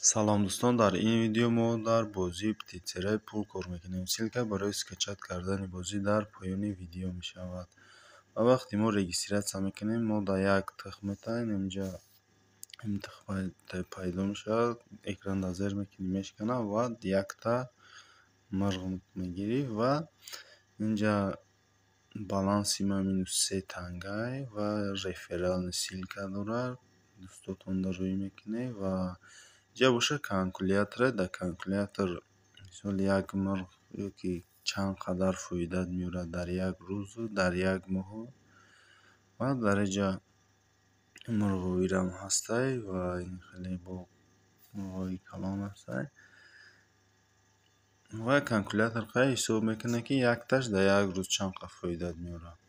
Салом дӯстон, дар ин видео мо дар бозии Птицерай пул кор мекунем. Ссылка барои скачать кардани бозӣ дар поёни видео мешавад. Ва вақте мо регистрация мекунем, мо дар як тухм метаем, инҷа ин тухм пайдо мешавад, экранро зер мекунем, мешканад ва якта мурғ мегирӣ ва инҷа баланси ман -3 тангай ва реферальный ссылка дорад. Дӯстотонро рӯй мекунед ва инҷа боша калкулятор. Дар калкулятор мисол як мурғ ёки чанд қадар фоида меорад дар як рӯзу дар як моҳу ва дар инҷа мурғовирам ҳастай ва ин хеле бо мурғҳои калон ҳастай. Ва калкулятор қай ҳисоб мекунад, ки якташ дар як рӯз чанд қадр фоида меорад.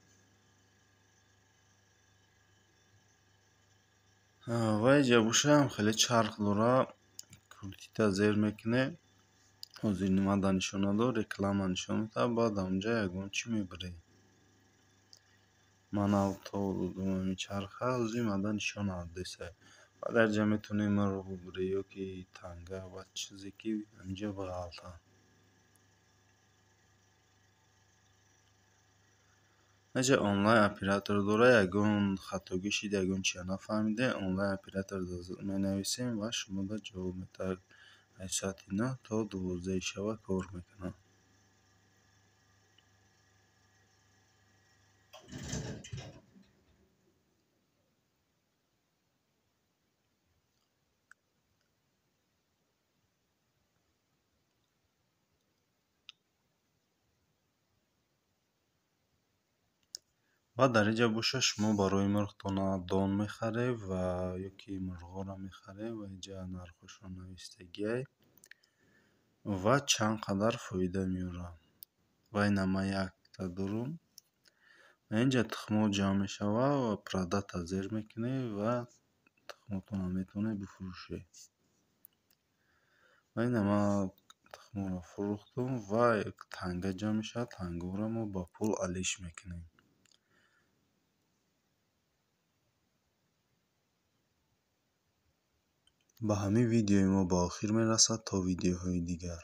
Ва инҷа бошам хеле чарх дорад, крутита зер мекунед. Ҳозир нимада нишон надод, реклама нишон медиҳад, баъд онҷа ягон чӣ мебаред. Ман авто додум ҳамин чарха, ҳозир мада нишон надодесай. Ва дар инҷа метавонед мурғ бубуред ёки танга ва чизе ки инҷа бағалтад. Инҷа онлайн оператор дорад, ягон хатогӣ шид, ягон чиза нафаҳмидед, онлайн оператор менависем ва шуморо ҷавоб медиҳад. Аз соати 9 то 12 шаба кор мекунад. Ва дар инҷа боша шумо барои мурғтона дон мехаред ва ёки мурғҳоро мехаред ва инҷа нархҳошон навистагиай ва чанд қадар фоида меорад. Ва ина ман якта дорум. Инҷа тухмҳо ҷамъ мешавад ва продата зер мекунед ва тухмотонро метавонед бифурӯшед. Ва ина ман тухмҳоро фурӯхтум ва танга ҷамъ мешавад, тангаҳоро мо ба пул алиш мекунем. Ба ҳамин видеои мо ба охир мерасад. То видеоҳои дигар.